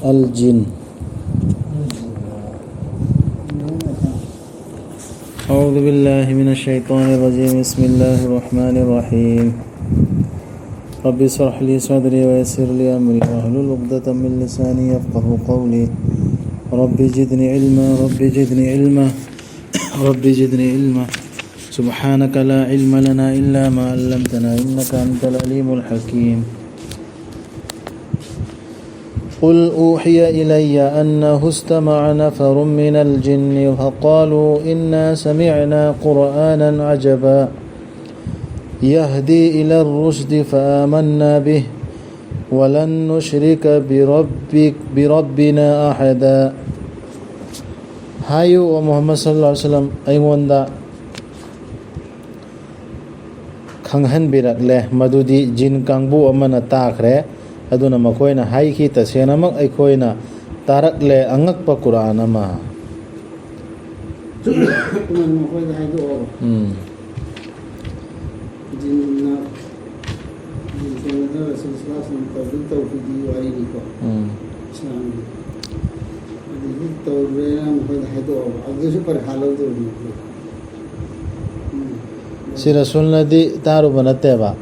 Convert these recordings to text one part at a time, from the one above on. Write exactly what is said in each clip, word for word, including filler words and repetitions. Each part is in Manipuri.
الجن. أعوذ بالله من الشيطان الرجيم. بسم الله الرحمن الرحيم. رب اشرح لي صدري ويسر لي أمري واحلل عقدة من لساني يفقه قولي. رب زدني علما، رب زدني علما، رب زدني علما. سبحانك لا علم لنا إلا ما علمتنا إنك أنت العليم الحكيم. قل أوحي إلي أنه استمع نفر من الجن فقالوا إنا سمعنا قرآنا عجبا يهدي إلى الرشد فآمنا به ولن نشرك بربك بربنا أحدا. ꯍꯥꯏꯌꯨ, ꯑꯣ ꯃꯨꯍꯝꯃꯗ ꯁꯜꯂꯜꯂꯥꯍꯨ ꯑꯂꯥꯏꯍꯤ ꯋꯥꯁꯜꯂꯝ ꯑꯩꯉꯣꯟꯗ ꯈꯪꯍꯟꯕꯤꯔꯛꯂꯦ ꯃꯗꯨꯗꯤ ꯖꯤꯟ ꯀꯥꯡꯕꯨ ꯑꯃꯅ ꯇꯥꯈ꯭ꯔꯦ꯫ ꯑꯗꯨꯅ ꯃꯈꯣꯏꯅ ꯍꯥꯏꯈꯤ, "ꯇꯁꯦꯡꯅꯃꯛ ꯑꯩꯈꯣꯏꯅ ꯇꯥꯔꯛꯂꯦ ꯑꯉꯛꯄ ꯀꯨꯔꯥꯟ ꯑꯃ"꯫ ꯃꯈꯣꯏꯗ ꯍꯥꯏꯗꯣꯛꯑꯣ꯫ ꯎꯝ꯫ ꯖꯤꯟꯅ, ꯖꯤꯟ ꯁꯦꯟꯅꯗꯅ ꯔꯁꯨꯜ ꯁꯜꯂꯜꯂꯥꯍꯨ ꯑꯂꯥꯏꯍꯤ ꯋꯥꯁꯜꯂꯝ ꯇꯧꯗꯨ ꯇꯧꯈꯤꯕꯒꯤ ꯋꯥꯔꯤꯅꯤꯀꯣ꯫ ꯎꯝ꯫ ꯏꯁꯂꯥꯝꯒꯤ꯫ ꯑꯗꯨꯗꯤ ꯇꯧꯔꯦꯅ ꯃꯈꯣꯏꯗ ꯍꯥꯏꯗꯣꯛꯑꯕ꯫ ꯑꯗꯨꯁꯨ ꯄꯔꯤꯈꯥ ꯂꯧꯗꯧꯔꯤꯅꯤ꯫ ꯎꯝ꯫ ꯁꯤ ꯔꯁꯨꯜꯅꯗꯤ ꯇꯥꯔꯨꯕ ꯅꯠꯇꯦꯕ꯫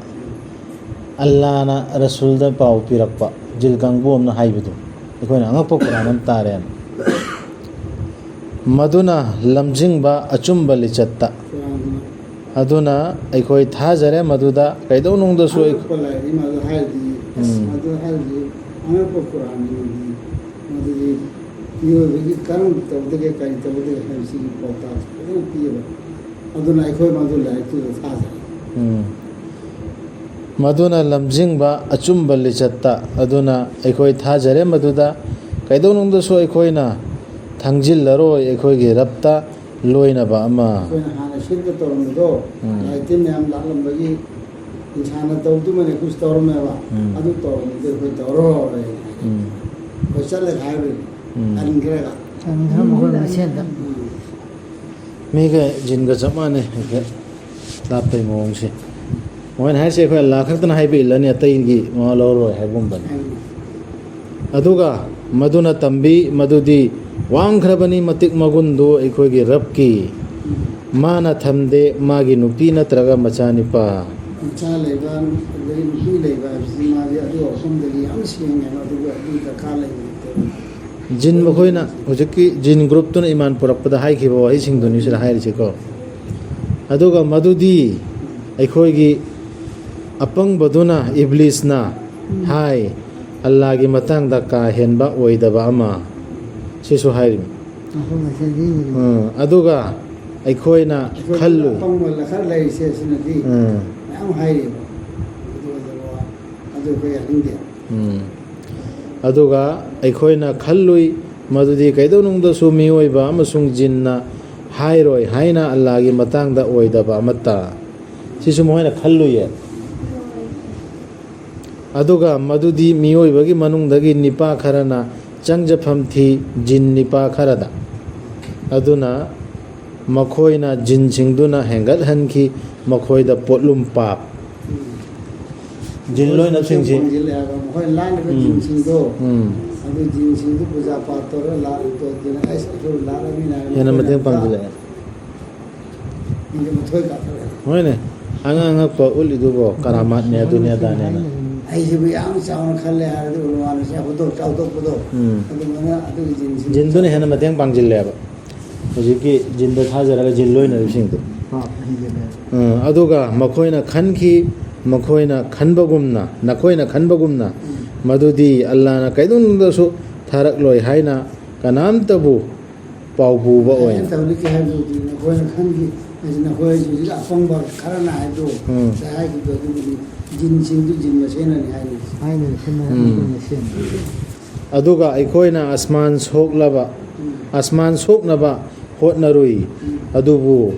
ꯑꯜꯂꯥꯅ ꯔꯁꯨꯜꯗ ꯄꯥꯎ ꯄꯤꯔꯛꯄ, ꯖꯤꯟ ꯀꯥꯡꯕꯨ ꯑꯃꯅ ꯍꯥꯏꯕꯗꯨ ꯑꯩꯈꯣꯏꯅ ꯑꯉꯛꯄ ꯀꯨꯔꯥꯟ ꯑꯃ ꯇꯥꯔꯦꯅ꯫ ꯃꯗꯨꯅ ꯂꯝꯖꯤꯡꯕ ꯑꯆꯨꯝꯕ ꯂꯤꯆꯠꯇ꯫ ꯑꯗꯨꯅ ꯑꯩꯈꯣꯏ ꯊꯥꯖꯔꯦ ꯃꯗꯨꯗ, ꯀꯩꯗꯧꯅꯨꯡꯗꯁꯨ ꯑꯩ- ꯑꯉꯛꯄ ꯂꯥꯏꯔꯤꯛꯅꯤ ꯃꯗꯨ ꯍꯥꯏꯔꯗꯤ, ꯑꯁ, ꯎꯝ꯫ ꯃꯗꯨ ꯍꯥꯏꯔꯗꯤ ꯑꯉꯛꯄ ꯀꯨꯔꯥꯟꯅꯤ ꯃꯗꯨꯗꯤ꯫ ꯃꯗꯨꯗꯤ ꯃꯤꯑꯣꯏꯕꯒꯤ ꯀꯔꯝ ꯇꯧꯒꯗꯒꯦ, ꯀꯔꯤ ꯇꯧꯒꯗꯒꯦ ꯍꯥꯏꯕꯁꯤꯒꯤ ꯄꯥꯎꯇꯥꯛꯁꯨ ꯐꯖꯅ ꯄꯤꯌꯦꯕ꯫ ꯑꯗꯨꯅ ꯑꯩꯈꯣꯏ ꯃꯗꯨ ꯂꯥꯏꯔꯤꯛꯇꯨꯗ ꯊꯥꯖꯔꯦ꯫ ꯎꯝ꯫ ꯃꯗꯨꯅ ꯂꯝꯖꯤꯡꯕ ꯑꯆꯨꯝꯕ ꯂꯤꯆꯠꯇ꯫ ꯑꯗꯨꯅ ꯑꯩꯈꯣꯏ ꯊꯥꯖꯔꯦ ꯃꯗꯨꯗ, ꯀꯩꯗꯧꯅꯨꯡꯗꯁꯨ ꯑꯩꯈꯣꯏꯅ ꯊꯥꯡꯖꯤꯜꯂꯔꯣꯏ ꯑꯩꯈꯣꯏꯒꯤ ꯔꯕꯇ ꯂꯣꯏꯅꯕ ꯑꯃ꯫ ꯑꯩꯈꯣꯏꯅ ꯍꯥꯟꯅ ꯁꯤꯗ ꯇꯧꯔꯝꯕꯗꯣ, ꯎꯝ꯫ ꯂꯥꯏꯔꯤꯛꯇꯤ ꯃꯌꯥꯝ ꯂꯥꯛꯂꯝꯕꯒꯤ ꯏꯟꯁꯥꯟꯅ ꯇꯧꯗꯨꯃꯅꯦ ꯑꯩꯈꯣꯏꯁꯨ ꯇꯧꯔꯝꯃꯦꯕ꯫ ꯎꯝ꯫ ꯑꯗꯨ ꯇꯧꯔꯝꯕꯗꯣ ꯑꯩꯈꯣꯏ ꯇꯧꯔꯔꯣꯏ꯫ ꯎꯝ꯫ ꯑꯩꯈꯣꯏ ꯆꯠꯂꯦ ꯍꯥꯏꯔꯣꯏ꯫ ꯎꯝ꯫ ꯇꯟꯈ꯭ꯔꯦꯕ꯫ ꯇꯟꯈ꯭ꯔꯦ ꯃꯈꯣꯏ ꯃꯁꯦꯟꯗ꯫ ꯎꯝ꯫ ꯃꯤꯒ ꯖꯤꯟꯒ ꯆꯞ ꯃꯥꯟꯅꯩ ꯍꯦꯛꯇ ꯂꯥꯞꯄꯩ ꯃꯑꯣꯡꯁꯦ꯫ ꯃꯣꯏꯅ ꯍꯥꯏꯔꯤꯁꯦ ꯑꯩꯈꯣꯏ ꯑꯜꯂꯥꯍ ꯈꯛꯇꯅ ꯍꯥꯏꯕ ꯏꯜꯂꯅꯤ, ꯑꯇꯩꯒꯤ ꯃꯋꯥ ꯂꯧꯔꯔꯣꯏ ꯍꯥꯏꯕꯒꯨꯝꯕꯅꯤ꯫ ꯎꯝ꯫ ꯑꯗꯨꯒ ꯃꯗꯨꯅ ꯇꯝꯕꯤ ꯃꯗꯨꯗꯤ ꯋꯥꯡꯈ꯭ꯔꯕꯅꯤ ꯃꯇꯤꯛ ꯃꯒꯨꯟꯗꯨ ꯑꯩꯈꯣꯏꯒꯤ ꯔꯕꯀꯤ꯫ ꯃꯥꯅ ꯊꯝꯗꯦ ꯃꯥꯒꯤ ꯅꯨꯄꯤ ꯅꯠꯇ꯭ꯔꯒ ꯃꯆꯥꯅꯤꯄꯥ꯫ ꯃꯆꯥ ꯂꯩꯕ, ꯑꯗꯒꯤ ꯅꯨꯄꯤ ꯂꯩꯕ ꯍꯥꯏꯕꯁꯤ ꯃꯥꯗꯤ ꯑꯗꯨ ꯑꯍꯨꯝꯗꯒꯤ ꯌꯥꯝ ꯁꯦꯡꯉꯦꯕ, ꯑꯗꯨꯒ ꯑꯗꯨ ꯗꯔꯀꯥꯔ ꯂꯩꯕ ꯅꯠꯇꯦꯕ꯫ ꯖꯤꯟ ꯃꯈꯣꯏꯅ ꯍꯧꯖꯤꯛꯀꯤ ꯖꯤꯟ ꯒ꯭ꯔꯨꯞꯇꯨꯅ ꯏꯃꯥꯟ ꯄꯨꯔꯛꯄꯗ ꯍꯥꯏꯈꯤꯕ ꯋꯥꯍꯩꯁꯤꯡꯗꯨꯅꯤ ꯁꯤꯗ ꯍꯥꯏꯔꯤꯁꯤꯀꯣ꯫ ꯑꯗꯨꯒ ꯃꯗꯨꯗꯤ ꯑꯩꯈꯣꯏꯒꯤ ꯑꯄꯪꯕꯗꯨꯅ, ꯏꯕ꯭ꯂꯤꯁꯅ ꯍꯥꯏ, "ꯑꯜꯂꯥꯒꯤ ꯃꯇꯥꯡꯗ ꯀꯥ ꯍꯦꯟꯕ ꯑꯣꯏꯗꯕ ꯑꯃ"꯫ ꯁꯤꯁꯨ ꯍꯥꯏꯔꯤꯕꯅꯤ꯫ ꯃꯐꯝ ꯑꯁꯤꯗꯤ ꯎꯝ, ꯑꯗꯨꯒ ꯑꯩꯈꯣꯏꯅ ꯑꯩꯈꯣꯏ ꯈꯜꯂꯨ꯫ ꯑꯄꯪꯕ ꯈꯔ ꯂꯩꯔꯤꯁꯦ ꯑꯁꯤꯅꯗꯤ ꯎꯝ꯫ ꯃꯌꯥꯝ ꯍꯥꯏꯔꯤꯕ꯫ ꯑꯗꯨ ꯑꯣꯏꯗꯕ ꯋꯥ-, ꯑꯗꯨ ꯑꯩꯈꯣꯏ ꯌꯥꯅꯤꯡꯗꯦ꯫ ꯎꯝ꯫ ꯑꯗꯨꯒ ꯑꯩꯈꯣꯏꯅ ꯈꯜꯂꯨꯏ ꯃꯗꯨꯗꯤ ꯀꯩꯗꯧꯅꯨꯡꯗꯁꯨ ꯃꯤꯑꯣꯏꯕ ꯑꯃꯁꯨꯡ ꯖꯤꯟꯅ ꯍꯥꯏꯔꯣꯏ ꯍꯥꯏꯅ ꯑꯜꯂꯥꯒꯤ ꯃꯇꯥꯡꯗ ꯑꯣꯏꯗꯕ ꯑꯃꯠꯇ꯫ ꯁꯤꯁꯨ ꯃꯈꯣꯏꯅ ꯈꯜꯂꯨꯏꯌꯦ꯫ ꯑꯗꯨꯒ ꯃꯗꯨꯗꯤ ꯃꯤꯑꯣꯏꯕꯒꯤ ꯃꯅꯨꯡꯗꯒꯤ ꯅꯤꯄꯥ ꯈꯔꯅ ꯆꯪꯖꯐꯝ ꯊꯤ, ꯖꯤꯟ ꯅꯤꯄꯥ ꯈꯔꯗ꯫ ꯑꯗꯨꯅ ꯃꯈꯣꯏꯅ ꯖꯤꯟꯁꯤꯡꯗꯨꯅ ꯍꯦꯟꯒꯠꯍꯟꯈꯤ, ꯃꯈꯣꯏꯗ ꯄꯣꯠꯂꯨꯝ ꯄꯥꯞ꯫ ꯖꯤꯟ ꯂꯣꯏꯅꯕꯁꯤꯡꯁꯤ ꯄꯥꯡꯁꯤꯜꯂꯦ ꯍꯥꯏꯕ꯫ ꯃꯈꯣꯏꯅ ꯂꯥꯠꯂꯤꯕ ꯎꯝ꯫ ꯖꯤꯟꯁꯤꯡꯗꯣ, ꯎꯝ꯫ ꯑꯗꯨ ꯖꯤꯟꯁꯤꯡꯗꯨ ꯄꯨꯖꯥ ꯄꯥꯠ ꯇꯧꯔꯒ ꯂꯥꯠꯂꯤꯗꯣ, ꯑꯗꯨꯅ ꯑꯩꯁ ꯑꯩꯈꯣꯏ ꯂꯥꯠꯂꯃꯤꯅ ꯍꯥꯏꯅ ꯍꯦꯟꯅ ꯃꯇꯦꯡ ꯃꯈꯣꯏꯅ ꯄꯥꯡꯁꯤꯜꯂꯛꯑꯦ꯫ ꯃꯤꯅꯤꯠ ꯃꯥꯊꯣꯏ ꯀꯥꯞꯊꯣꯛꯑꯦ꯫ ꯍꯣꯏꯅꯦ, ꯑꯉꯥꯡ ꯑꯉꯛꯄ ꯎꯠꯂꯤꯗꯨꯕꯣ ꯀꯔꯥꯃꯥꯠꯅꯦ, ꯑꯗꯨꯅꯦ, ꯑꯗꯥꯅꯦꯅ꯫ ꯑꯩꯁꯤꯕꯨ ꯌꯥꯝ ꯆꯥꯎꯅ ꯈꯜꯂꯦ ꯍꯥꯏꯔꯗꯤ ꯎꯂꯃꯥꯅꯁꯨ ꯌꯥꯝ ꯍꯧꯗꯣꯛ ꯆꯥꯎꯊꯣꯛꯄꯗꯣ꯫ ꯎꯝ꯫ ꯑꯗꯨꯃꯥꯏꯅ ꯑꯗꯨꯒꯤ ꯖꯤꯟꯁꯤꯡꯗꯣ ꯖꯤꯟꯗꯨꯅ ꯍꯦꯟꯅ ꯃꯇꯦꯡ ꯄꯥꯡꯁꯤꯜꯂꯦꯕ꯫ ꯍꯧꯖꯤꯛꯀꯤ ꯖꯤꯟꯗ ꯊꯥꯖꯔꯒ ꯖꯤꯟ ꯂꯣꯏꯅꯔꯤꯕꯁꯤꯡꯗꯣ꯫ ꯄꯥꯞ ꯍꯟꯖꯤꯜꯂꯦ꯫ ꯎꯝ, ꯑꯗꯨꯒ ꯃꯈꯣꯏꯅ ꯈꯟꯈꯤ, ꯃꯈꯣꯏꯅ ꯈꯟꯕꯒꯨꯝꯅ, ꯅꯈꯣꯏꯅ ꯈꯟꯕꯒꯨꯝꯅ, ꯎꯝ꯫ ꯃꯗꯨꯗꯤ ꯑꯜꯂꯥꯅ ꯀꯩꯗꯧꯅꯨꯡꯗꯁꯨ ꯊꯥꯔꯛꯂꯣꯏ ꯍꯥꯏꯅ ꯀꯅꯥꯝꯇꯕꯨ ꯄꯥꯎ ꯄꯨꯕ ꯑꯣꯏꯅ꯫ ꯑꯩꯅ ꯇꯧꯅꯤꯡꯉꯤ ꯍꯥꯏꯕꯗꯨꯗꯤ ꯅꯈꯣꯏꯅ ꯈꯟꯈꯤ, ꯍꯥꯏꯗꯤ ꯅꯈꯣꯏ ꯍꯧꯖꯤꯛ ꯑꯄꯪꯕ ꯈꯔꯅ ꯍꯥꯏꯕꯗꯣ ꯎꯝ꯫ ꯉꯁꯥꯏ ꯍꯥꯏꯈꯤꯕꯗꯣ ꯑꯗꯨꯕꯨꯗꯤ ꯖꯤꯟꯁꯤꯡꯗꯨ ꯖꯤꯟ ꯃꯁꯦꯟꯅꯅꯤ ꯍꯥꯏꯅꯤ꯫ ꯍꯥꯏꯅꯔꯤꯁꯤꯅ ꯎꯝ꯫ ꯃꯈꯣꯏ ꯃꯁꯦꯟ꯫ ꯑꯗꯨꯒ ꯑꯩꯈꯣꯏꯅ ꯑꯁꯃꯥꯟ ꯁꯣꯛꯂꯕ, ꯎꯝ꯫ ꯑꯁꯃꯥꯟ ꯁꯣꯛꯅꯕ ꯍꯣꯠꯅꯔꯨꯏ, ꯎꯝ꯫ ꯑꯗꯨꯕꯨ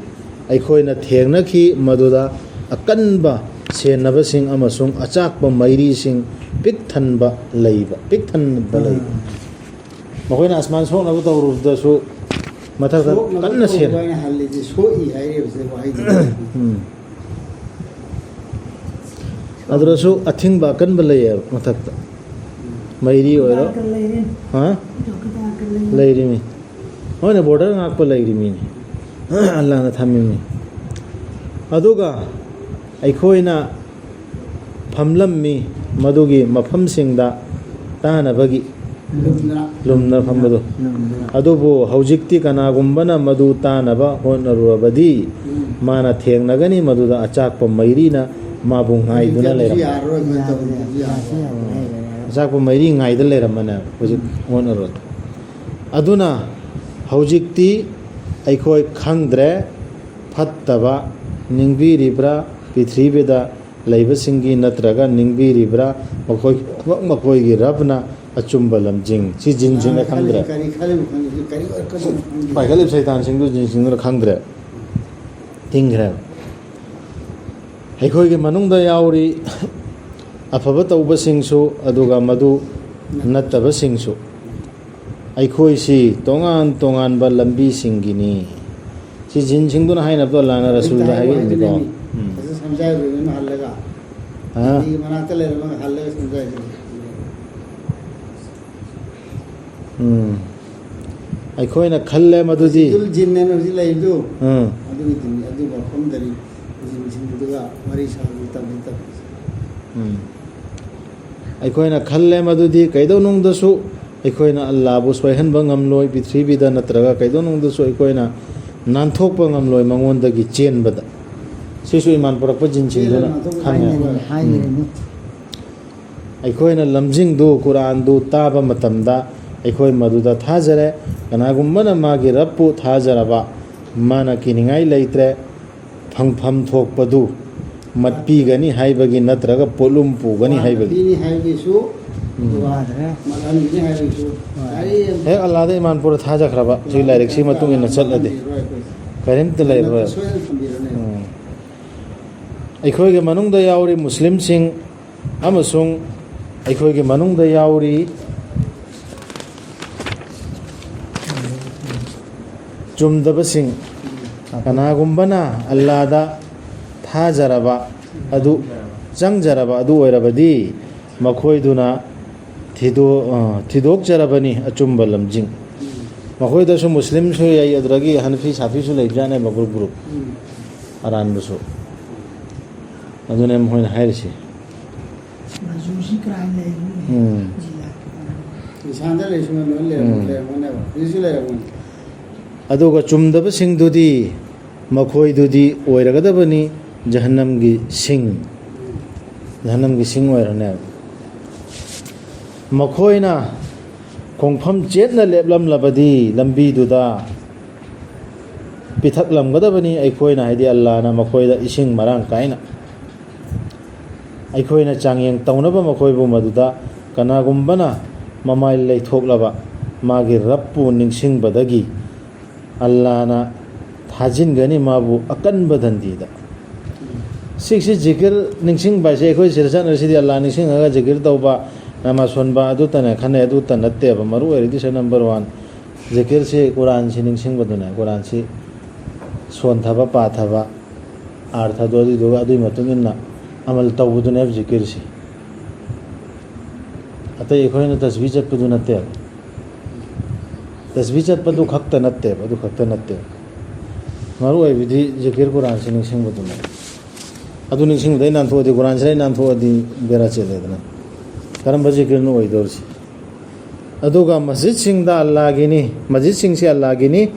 ꯑꯩꯈꯣꯏꯅ ꯊꯦꯡꯅꯈꯤ ꯃꯗꯨꯗ ꯑꯀꯟꯕ ꯁꯦꯟꯅꯕꯁꯤꯡ ꯑꯃꯁꯨꯡ ꯑꯆꯥꯛꯄ ꯃꯩꯔꯤꯁꯤꯡ ꯄꯤꯛ ꯊꯟꯕ ꯂꯩꯕ, ꯄꯤꯛ ꯊꯟꯕ ꯂꯩꯕ꯫ ꯎꯝ꯫ ꯃꯈꯣꯏꯅ ꯑꯁꯃꯥꯟ ꯁꯣꯛꯅꯕ ꯇꯧꯔꯨꯕꯗꯁꯨ ꯃꯊꯛꯇ ꯁꯣꯛꯅꯕ ꯀꯟꯅ ꯇꯧꯕ ꯁꯦꯟ-, ꯍꯥꯏꯅ ꯍꯜꯂꯤꯁꯦ ꯁꯣꯛꯏ ꯍꯥꯏꯔꯤꯕꯁꯦ ꯋꯥꯍꯩꯗꯨꯅꯤ꯫ ꯎꯝ꯫ ꯑꯗꯨꯗꯁꯨ ꯑꯊꯤꯡꯕ ꯑꯀꯟꯕ ꯂꯩꯌꯦꯕ ꯃꯊꯛꯇ꯫ ꯎꯝ꯫ ꯃꯩꯔꯤ ꯑꯣꯏꯔꯣ꯫ ꯆꯧꯀꯤꯗꯥꯔꯒ ꯂꯩꯔꯦ꯫ ꯍꯥ? ꯆꯧꯀꯤꯗꯥꯔꯒ ꯂꯩꯔꯦ꯫ ꯂꯩꯔꯤꯃꯤ꯫ ꯍꯣꯏꯅꯦ, ꯕꯣꯔꯗꯔ ꯉꯥꯛꯄ ꯂꯩꯔꯤꯃꯤꯅꯦ꯫ ꯑꯜꯂꯥꯅ ꯊꯝꯃꯤꯃꯤ꯫ ꯑꯗꯨꯒ ꯑꯩꯈꯣꯏꯅ ꯐꯝꯂꯝꯃꯤ ꯃꯗꯨꯒꯤ ꯃꯐꯝꯁꯤꯡꯗ ꯇꯥꯅꯕꯒꯤ꯫ ꯂꯨꯝꯅ꯫ ꯂꯨꯝꯅ ꯐꯝꯕꯗꯣ꯫ ꯂꯨꯝꯅ꯫ ꯑꯗꯨꯕꯨ ꯍꯧꯖꯤꯛꯇꯤ ꯀꯅꯥꯒꯨꯝꯕꯅ ꯃꯗꯨ ꯇꯥꯅꯕ ꯍꯣꯠꯅꯔꯨꯔꯕꯗꯤ, ꯎꯝ꯫ ꯃꯥꯅ ꯊꯦꯡꯅꯒꯅꯤ ꯃꯗꯨꯗ ꯑꯆꯥꯛꯄ ꯃꯩꯔꯤꯅ ꯃꯥꯕꯨ ꯉꯥꯏꯗꯨꯅ ꯍꯧꯖꯤꯛꯇꯤ ꯑꯗꯨꯁꯨ ꯂꯩꯔꯝꯃꯤ꯫ ꯌꯥꯔꯔꯣꯏ, ꯃꯣꯏ ꯌꯥꯗ꯭ꯔꯦ, ꯇꯧꯔꯤꯗꯨꯁꯨ ꯌꯥꯗ꯭ꯔꯦ, ꯌꯥꯗ꯭ꯔꯦ꯫ ꯎꯝ꯫ ꯑꯆꯥꯛꯄ ꯃꯩꯔꯤ ꯉꯥꯏꯗ ꯂꯩꯔꯝꯃꯅꯦ ꯍꯧꯖꯤꯛ ꯍꯣꯠꯅꯔꯨꯔꯗꯤ꯫ ꯑꯗꯨꯅ ꯍꯧꯖꯤꯛꯇꯤ ꯑꯩꯈꯣꯏ ꯈꯪꯗ꯭ꯔꯦ, ꯐꯠꯇꯕ ꯅꯤꯡꯕꯤꯔꯤꯕ꯭ꯔꯥ ꯄ꯭ꯔꯤꯊꯤꯕꯤꯗ ꯂꯩꯕꯁꯤꯡꯒꯤ, ꯅꯠꯇ꯭ꯔꯒ ꯅꯤꯡꯕꯤꯔꯤꯕ꯭ꯔꯥ ꯃꯈꯣꯏ, ꯃꯈꯣꯏꯒꯤ ꯔꯕꯅ ꯑꯆꯨꯝꯕ ꯂꯝꯖꯤꯡ? ꯁꯤ ꯖꯤꯟꯁꯤꯡꯅ ꯈꯪꯗ꯭ꯔꯦ꯫ ꯀꯔꯤ ꯈꯜꯂꯤꯅꯣ ꯈꯪꯗꯦ, ꯀꯔꯤ ꯑꯣꯏꯔꯛꯀꯗꯣꯏꯅꯣ ꯈꯪꯗꯦ꯫ ꯄꯥꯏꯈꯠꯂꯤꯕ ꯁꯩꯇꯥꯟꯁꯤꯡꯗꯨ ꯖꯤꯟꯁꯤꯡꯗꯨꯅ ꯈꯪꯗ꯭ꯔꯦ꯫ ꯊꯤꯡꯈ꯭ꯔꯦ꯫ ꯑꯩꯈꯣꯏꯒꯤ ꯃꯅꯨꯡꯗ ꯌꯥꯎꯔꯤ ꯑꯐꯕ ꯇꯧꯕꯁꯤꯡꯁꯨ, ꯑꯗꯨꯒ ꯃꯗꯨ ꯅꯠꯇꯕꯁꯤꯡꯁꯨ꯫ ꯑꯩꯈꯣꯏꯁꯤ ꯇꯣꯉꯥꯟ ꯇꯣꯉꯥꯟꯕ ꯂꯝꯕꯤꯁꯤꯡꯒꯤꯅꯤ꯫ ꯁꯤ ꯖꯤꯟꯁꯤꯡꯗꯨꯅ ꯍꯥꯏꯅꯕꯗꯣ ꯑꯜꯂꯥꯅ ꯔꯁꯨꯜꯗ ꯍꯥꯏꯔꯛꯏꯅꯤꯀꯣ꯫ ꯎꯝ꯫ ꯐꯖ ꯁꯝꯖꯥꯏꯔꯣꯏꯅ ꯍꯜꯂꯒ꯫ ꯍꯥ? ꯅꯨꯄꯤꯒꯤ ꯃꯅꯥꯛꯇ ꯂꯩꯔꯝꯃꯒ ꯍꯜꯂꯒ ꯁꯝꯖꯥꯏꯗꯣꯏꯅꯤ꯫ ꯎꯝ꯫ ꯑꯩꯈꯣꯏꯅ ꯈꯜꯂꯦ ꯃꯗꯨꯗꯤ꯫ ꯖꯤꯟ ꯍꯥꯏꯅ ꯍꯧꯖꯤꯛ ꯂꯩꯔꯤꯗꯨ꯫ ꯎꯝ꯫ ꯑꯗꯨꯒꯤꯗꯨꯅꯤ, ꯑꯗꯨ ꯃꯐꯝꯗꯅꯤ ꯖꯤꯟꯁꯤꯡꯗꯨꯒ ꯋꯥꯔꯤ ꯁꯥꯕꯗ ꯇꯝꯕ ꯇꯝꯕꯁꯦ꯫ ꯎꯝ꯫ ꯑꯩꯈꯣꯏꯅ ꯈꯜꯂꯦ ꯃꯗꯨꯗꯤ ꯀꯩꯗꯧꯅꯨꯡꯗꯁꯨ ꯑꯩꯈꯣꯏꯅ ꯑꯜꯂꯥꯕꯨ ꯁꯣꯏꯍꯟꯕ ꯉꯝꯂꯣꯏ, ꯄ꯭ꯔꯤꯊꯤꯕꯤꯗ ꯅꯠꯇ꯭ꯔꯒ ꯀꯩꯗꯧꯅꯨꯡꯗꯁꯨ ꯑꯩꯈꯣꯏꯅ ꯅꯥꯟꯊꯣꯛꯄ ꯉꯝꯂꯣꯏ ꯃꯉꯣꯟꯗꯒꯤ ꯆꯦꯟꯕꯗ꯫ ꯁꯤꯁꯨ ꯏꯃꯥꯟ ꯄꯨꯔꯛꯄ ꯖꯤꯟꯁꯤꯡꯗꯨꯅ ꯆꯦꯜꯂꯒ ꯅꯥꯟꯊꯣꯛꯄ ꯈꯪꯉꯦ꯫ ꯉꯝꯂꯣꯏ꯫ ꯍꯥꯏꯔꯤꯕꯅꯤ꯫ ꯎꯝ꯫ ꯑꯩꯈꯣꯏꯅ ꯂꯝꯖꯤꯡꯗꯨ, ꯀꯨꯔꯥꯟꯗꯨ ꯇꯥꯕ ꯃꯇꯝꯗ ꯑꯩꯈꯣꯏ ꯃꯗꯨꯗ ꯊꯥꯖꯔꯦ꯫ ꯀꯅꯥꯒꯨꯝꯕꯅ ꯃꯥꯒꯤ ꯔꯕꯄꯨ ꯊꯥꯖꯔꯕ, ꯃꯥꯅ ꯀꯤꯅꯤꯡꯉꯥꯏ ꯂꯩꯇ꯭ꯔꯦ꯫ ꯐꯪꯐꯝ ꯊꯣꯛꯄꯗꯨ ꯃꯠꯄꯤꯒꯅꯤ ꯍꯥꯏꯕꯒꯤ ꯅꯠꯇ꯭ꯔꯒ ꯄꯣꯠꯂꯨꯝ ꯄꯨꯒꯅꯤ ꯍꯥꯏꯕꯒꯤ꯫ ꯄꯤꯅꯤ ꯍꯥꯏꯕꯒꯤꯁꯨ꯫ ꯎꯝ꯫ ꯑꯗꯨꯒ ꯃꯠꯍꯟꯒꯅꯤ ꯍꯥꯏꯕꯒꯤꯁꯨ꯫ ꯍꯦꯛ ꯑꯜꯂꯥꯗ ꯏꯃꯥꯟ ꯄꯨꯔ ꯊꯥꯖꯈ꯭ꯔꯕ ꯁꯤ ꯂꯥꯏꯔꯤꯛꯁꯤꯒꯤ ꯃꯇꯨꯡ ꯏꯟꯅ ꯆꯠꯂꯗꯤ ꯀꯔꯤꯝꯇ ꯂꯩꯔꯣꯏ꯫ ꯁꯣꯏꯗꯅ ꯊꯝꯕꯤꯔꯅꯦꯕ꯫ ꯎꯝ꯫ ꯑꯩꯈꯣꯏꯒꯤ ꯃꯅꯨꯡꯗ ꯌꯥꯎꯔꯤ ꯃꯨꯁꯂꯤꯝꯁꯤꯡ ꯑꯃꯁꯨꯡ ꯑꯩꯈꯣꯏꯒꯤ ꯃꯅꯨꯡꯗ ꯌꯥꯎꯔꯤ ꯆꯨꯝꯗꯕꯁꯤꯡ꯫ ꯀꯅꯥꯒꯨꯝꯕꯅ ꯑꯜꯂꯥꯗ ꯊꯥꯖꯔꯕ ꯑꯗꯨ, ꯆꯪꯖꯔꯕ ꯑꯗꯨ ꯑꯣꯏꯔꯕꯗꯤ, ꯃꯈꯣꯏꯗꯨꯅ ꯊꯤꯗꯣꯛ-, ꯑ, ꯊꯤꯗꯣꯛꯆꯔꯕꯅꯤ ꯑꯆꯨꯝꯕ ꯂꯝꯖꯤꯡ꯫ ꯃꯈꯣꯏꯗꯁꯨ ꯃꯨꯁꯂꯤꯝꯁꯨ ꯌꯥꯏ, ꯑꯗꯨꯗꯒꯤ ꯍꯅꯐꯤ ꯁꯥꯐꯤꯁꯨ ꯂꯩꯕꯖꯥꯠꯅꯦꯕ, ꯒ꯭ꯔꯨꯞ ꯒ꯭ꯔꯨꯞ꯫ ꯑꯔꯥꯟꯕꯁꯨ꯫ ꯑꯗꯨꯅꯦ ꯃꯈꯣꯏꯅ ꯍꯥꯏꯔꯤꯁꯦ꯫ ꯃꯖꯨꯁꯤ ꯀꯔꯥꯏ ꯂꯩꯔꯤ? ꯎꯝ꯫ ꯖꯤꯂꯥ꯫ ꯏꯁꯥꯟꯗ ꯂꯩꯁꯨ ꯂꯣꯏ ꯂꯩꯔꯝ-, ꯎꯝ꯫ ꯂꯩꯔꯝꯒꯅꯦꯕ꯫ ꯍꯧꯖꯤꯛꯁꯨ ꯂꯩꯔꯝꯒꯅꯤ꯫ ꯑꯗꯨꯒ ꯆꯨꯝꯗꯕꯁꯤꯡꯗꯨꯗꯤ ꯃꯈꯣꯏꯗꯨꯗꯤ ꯑꯣꯏꯔꯒꯗꯕꯅꯤ ꯖꯍꯟꯅꯝꯒꯤ ꯁꯤꯡ꯫ ꯖꯍꯟꯅꯝꯒꯤ ꯁꯤꯡ ꯑꯣꯏꯔꯅꯦꯕ꯫ ꯃꯈꯣꯏꯅ ꯈꯣꯡꯐꯝ ꯆꯦꯠꯅ ꯂꯦꯞꯂꯝꯂꯕꯗꯤ ꯂꯝꯕꯤꯗꯨꯗ ꯄꯤꯊꯛꯂꯝꯒꯗꯕꯅꯤ ꯑꯩꯈꯣꯏꯅ, ꯍꯥꯏꯗꯤ ꯑꯜꯂꯥꯅ ꯃꯈꯣꯏꯗ ꯏꯁꯤꯡ ꯃꯔꯥꯡ ꯀꯥꯏꯅ꯫ ꯑꯩꯈꯣꯏꯅ ꯆꯥꯡꯌꯦꯡ ꯇꯧꯅꯕ ꯃꯈꯣꯏꯕꯨ ꯃꯗꯨꯗ ꯀꯅꯥꯒꯨꯝꯕꯅ ꯃꯃꯥꯏ ꯂꯩꯊꯣꯛꯂꯕ ꯃꯥꯒꯤ ꯔꯕꯄꯨ ꯅꯤꯡꯁꯤꯡꯕꯗꯒꯤ ꯑꯜꯂꯥꯅ ꯊꯥꯖꯤꯟꯒꯅꯤ ꯃꯥꯕꯨ ꯑꯀꯟꯕ ꯗꯟꯗꯤꯗ꯫ ꯁꯤꯛꯁꯤ ꯖꯤꯀꯤꯔ ꯅꯤꯡꯁꯤꯡꯕ ꯍꯥꯏꯁꯦ, ꯑꯩꯈꯣꯏ ꯁꯤꯗ ꯆꯠꯅꯔꯤꯁꯤꯗꯤ ꯑꯜꯂꯥ ꯅꯤꯡꯁꯤꯡꯉꯒ ꯖꯤꯀꯤꯔ ꯇꯧꯕ, ꯅꯃꯥꯖ ꯁꯣꯟꯕ, ꯑꯗꯨꯇꯅꯦ ꯈꯟꯅꯩ, ꯑꯗꯨꯇ ꯅꯠꯇꯦꯕ꯫ ꯃꯔꯨ ꯑꯣꯏꯔꯤꯗꯤ ꯁꯦ ꯅꯝꯕꯔ ꯋꯥꯟ, ꯖꯤꯀꯤꯔꯁꯤ ꯀꯨꯔꯥꯟꯁꯤ ꯅꯤꯡꯁꯤꯡꯕꯗꯨꯅꯦ꯫ ꯀꯨꯔꯥꯟꯁꯤ ꯁꯣꯟꯊꯕ, ꯄꯥꯊꯕ, ꯑꯥꯔꯊꯗꯣ, ꯑꯗꯨꯏꯗꯨꯒ ꯑꯗꯨꯒꯤ ꯃꯇꯨꯡ ꯏꯟꯅ ꯑꯃꯜ ꯇꯧꯕꯗꯨꯅꯦꯕ ꯖꯤꯀꯤꯔꯁꯤ꯫ ꯑꯇꯩ ꯑꯩꯈꯣꯏꯅ ꯇꯁꯕꯤ ꯆꯠꯄꯗꯨ ꯅꯠꯇꯦꯕ꯫ ꯇꯁꯕꯤ ꯆꯠꯄꯗꯨ ꯈꯛꯇ ꯅꯠꯇꯦꯕ, ꯑꯗꯨ ꯈꯛꯇ ꯅꯠꯇꯦꯕ꯫ ꯃꯔꯨ ꯑꯣꯏꯕꯗꯤ ꯖꯤꯀꯤꯔ ꯀꯨꯔꯥꯟꯁꯤ ꯅꯤꯡꯁꯤꯡꯕꯗꯨꯅꯦ꯫ ꯑꯗꯨ ꯅꯤꯡꯁꯤꯡꯕꯗꯩ ꯅꯥꯟꯊꯣꯛꯑꯗꯤ, ꯀꯨꯔꯥꯟꯁꯤꯗꯩ ꯅꯥꯟꯊꯣꯛꯑꯗꯤ ꯕꯦꯔꯥ ꯆꯦꯜꯂꯦꯗꯅ꯫ ꯀꯔꯝꯕ ꯖꯤꯀꯤꯔꯅꯣ ꯑꯣꯏꯗꯧꯔꯤꯁꯤ? ꯑꯗꯨꯒ ꯃꯁꯖꯤꯠꯁꯤꯡꯗ ꯑꯜꯂꯥꯒꯤꯅꯤ, ꯃꯁꯖꯤꯠꯁꯤꯡꯁꯤ ꯑꯜꯂꯥꯒꯤꯅꯤ,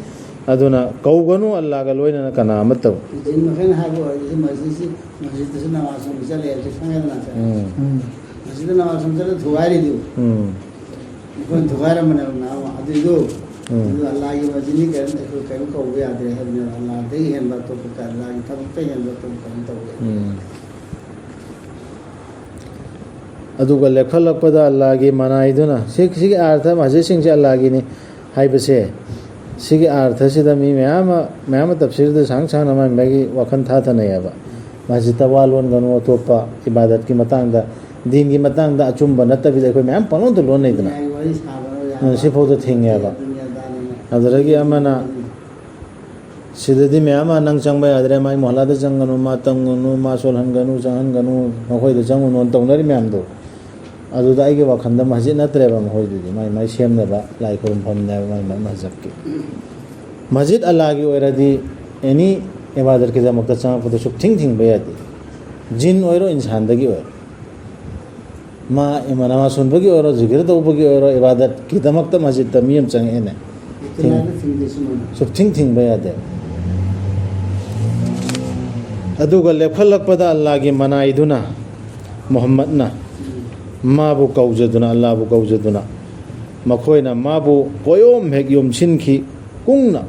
ꯑꯗꯨꯅ ꯀꯧꯒꯅꯨ ꯑꯜꯂꯥꯒ ꯂꯣꯏꯅꯅ ꯀꯅꯥ ꯑꯃꯠꯇꯕꯨ꯫ ꯖꯤꯟ ꯃꯈꯩꯅ ꯍꯥꯏꯕ ꯑꯣꯏꯔꯗꯤ ꯃꯁꯖꯤꯠꯁꯤ, ꯃꯁꯖꯤꯠꯇꯁꯨ ꯅꯃꯥꯖ ꯁꯣꯟꯕ ꯆꯠꯂꯦ ꯍꯥꯏꯕꯁꯤ ꯈꯪꯉꯦꯗꯅ ꯁꯦ꯫ ꯎꯝ꯫ ꯎꯝ꯫ ꯃꯁꯖꯤꯠꯇ ꯅꯃꯥꯖ ꯁꯣꯟꯕ ꯆꯠꯂ ꯊꯨꯒꯥꯏꯔꯤꯗꯨ꯫ ꯎꯝ꯫ ꯑꯩꯈꯣꯏꯅ ꯊꯨꯒꯥꯏꯔꯝꯕꯅꯦꯕ ꯅꯍꯥꯟ ꯑꯃ꯫ ꯑꯗꯨꯏꯗꯨ, ꯎꯝ꯫ ꯑꯗꯨ ꯑꯜꯂꯥꯒꯤ ꯃꯁꯖꯤꯠꯅꯤ ꯀꯔꯤꯝ, ꯑꯩꯈꯣꯏ ꯀꯔꯤꯝ ꯀꯧꯕ ꯌꯥꯗ꯭ꯔꯦ ꯍꯥꯏꯕꯅꯦꯕ꯫ ꯑꯜꯂꯥꯗꯒꯤ ꯍꯦꯟꯕ ꯑꯇꯣꯞꯄ ꯀ-, ꯑꯜꯂꯥꯒꯤ ꯊꯕꯛꯇ ꯍꯦꯟꯕ ꯑꯇꯣꯞꯄ ꯀꯔꯤꯝ ꯇꯧꯕ ꯌꯥꯗꯦ꯫ ꯎꯝ꯫ ꯑꯗꯨꯒ ꯂꯦꯞꯈꯠꯂꯛꯄꯗ ꯑꯜꯂꯥꯒꯤ ꯃꯅꯥꯏꯗꯨꯅ, ꯁꯤ-, ꯁꯤꯒꯤ ꯑꯥꯔꯊ ꯃꯁꯖꯤꯠꯁꯤꯡꯁꯦ ꯑꯜꯂꯥꯒꯤꯅꯤ ꯍꯥꯏꯕꯁꯦ, ꯁꯤꯒꯤ ꯑꯥꯔꯊꯁꯤꯗ ꯃꯤ ꯃꯌꯥꯝ ꯑꯃ, ꯃꯌꯥꯝ ꯑꯃ ꯇꯞꯁꯤꯔꯗ ꯁꯥꯡ ꯁꯥꯡꯅ ꯃꯥꯏ ꯃꯥꯏꯒꯤ ꯋꯥꯈꯜ ꯊꯥꯊꯅꯩꯌꯦꯕ꯫ ꯃꯁꯖꯤꯠꯇ ꯋꯥ ꯂꯣꯟꯒꯅꯨ, ꯑꯇꯣꯞꯄ ꯏꯕꯥꯗꯠꯀꯤ ꯃꯇꯥꯡꯗ, ꯗꯤꯟꯒꯤ ꯃꯇꯥꯡꯗ ꯑꯆꯨꯝꯕ ꯅꯠꯇꯕꯤꯗ ꯑꯩꯈꯣꯏ ꯃꯌꯥꯝ ꯄꯪꯂꯣꯟꯗ ꯂꯣꯟꯅꯩꯗꯅ꯫ ꯌꯥꯏ, ꯋꯥꯔꯤ ꯁꯥꯕ ꯌꯥꯕ꯫ ꯎꯝ, ꯁꯤꯐꯥꯎꯗ ꯊꯤꯡꯉꯦꯕ꯫ ꯗꯨꯅꯤꯌꯥꯗꯥꯔꯤꯅ꯫ ꯑꯗꯨꯗꯒꯤ ꯑꯃꯅ ꯁꯤꯗꯗꯤ ꯃꯌꯥꯝ ꯑꯃ ꯅꯪ ꯆꯪꯕ ꯌꯥꯗ꯭ꯔꯦ, ꯃꯥꯏ ꯃꯣꯍꯂꯥꯗ ꯆꯪꯒꯅꯨ, ꯃꯥ ꯇꯝꯒꯅꯨ, ꯃꯥ ꯁꯣꯜꯍꯟꯒꯅꯨ, ꯆꯪꯍꯟꯒꯅꯨ, ꯃꯈꯣꯏꯗ ꯆꯪꯒꯅꯨꯅ ꯇꯧꯅꯔꯤ ꯃꯌꯥꯝꯗꯣ꯫ ꯑꯗꯨꯗ ꯑꯩꯒꯤ ꯋꯥꯈꯜꯗ ꯃꯁꯖꯤꯗ ꯅꯠꯇ꯭ꯔꯦꯕ, ꯃꯈꯣꯏꯗꯨꯗꯤ ꯃꯥꯏ ꯃꯥꯏ ꯁꯦꯝꯅꯕ ꯂꯥꯏ ꯈꯨꯔꯨꯝꯐꯝꯅꯦꯕ ꯃꯥꯏ ꯃꯥꯏ ꯃꯁꯖꯤꯗꯀꯤ꯫ ꯃꯁꯖꯤꯗ ꯑꯜꯂꯥꯒꯤ ꯑꯣꯏꯔꯗꯤ ꯑꯦꯅꯤ ꯏꯕꯥꯗꯠꯀꯤꯗꯃꯛꯇ ꯆꯪꯉꯛꯄꯗ ꯁꯨꯛꯊꯤꯡ ꯊꯤꯡꯕ ꯌꯥꯗꯦ꯫ ꯖꯤꯟ ꯑꯣꯏꯔꯣ, ꯏꯟꯁꯥꯟꯗꯒꯤ ꯑꯣꯏꯔꯣ, ꯃꯥ ꯏꯃꯥ ꯅꯃꯥꯖ ꯁꯣꯟꯕꯒꯤ ꯑꯣꯏꯔꯣ, ꯖꯤꯀꯤꯔ ꯇꯧꯕꯒꯤ ꯑꯣꯏꯔꯣ, ꯏꯕꯥꯗꯠꯀꯤꯗꯃꯛꯇ ꯃꯁꯖꯤꯗꯇ ꯃꯤ ꯑꯃ ꯆꯪꯉꯛꯑꯦꯅꯦ꯫ ꯊꯤꯡ- ꯁꯨꯛꯊꯤꯡ ꯊꯤꯡꯕ ꯌꯥꯗꯦ꯫ ꯑꯗꯨꯒ ꯂꯦꯞꯈꯠꯂꯛꯄꯗ ꯑꯜꯂꯥꯒꯤ ꯃꯅꯥꯏꯗꯨꯅ, ꯃꯨꯍꯝꯃꯗꯅ ꯃꯥꯕꯨ ꯀꯧꯖꯗꯨꯅ, ꯑꯜꯂꯥꯕꯨ ꯀꯧꯖꯗꯨꯅ, ꯃꯈꯣꯏꯅ ꯃꯥꯕꯨ ꯀꯣꯌꯣꯝ ꯍꯦꯛ ꯌꯣꯝꯁꯤꯟꯈꯤ꯫ ꯀꯨꯡꯅ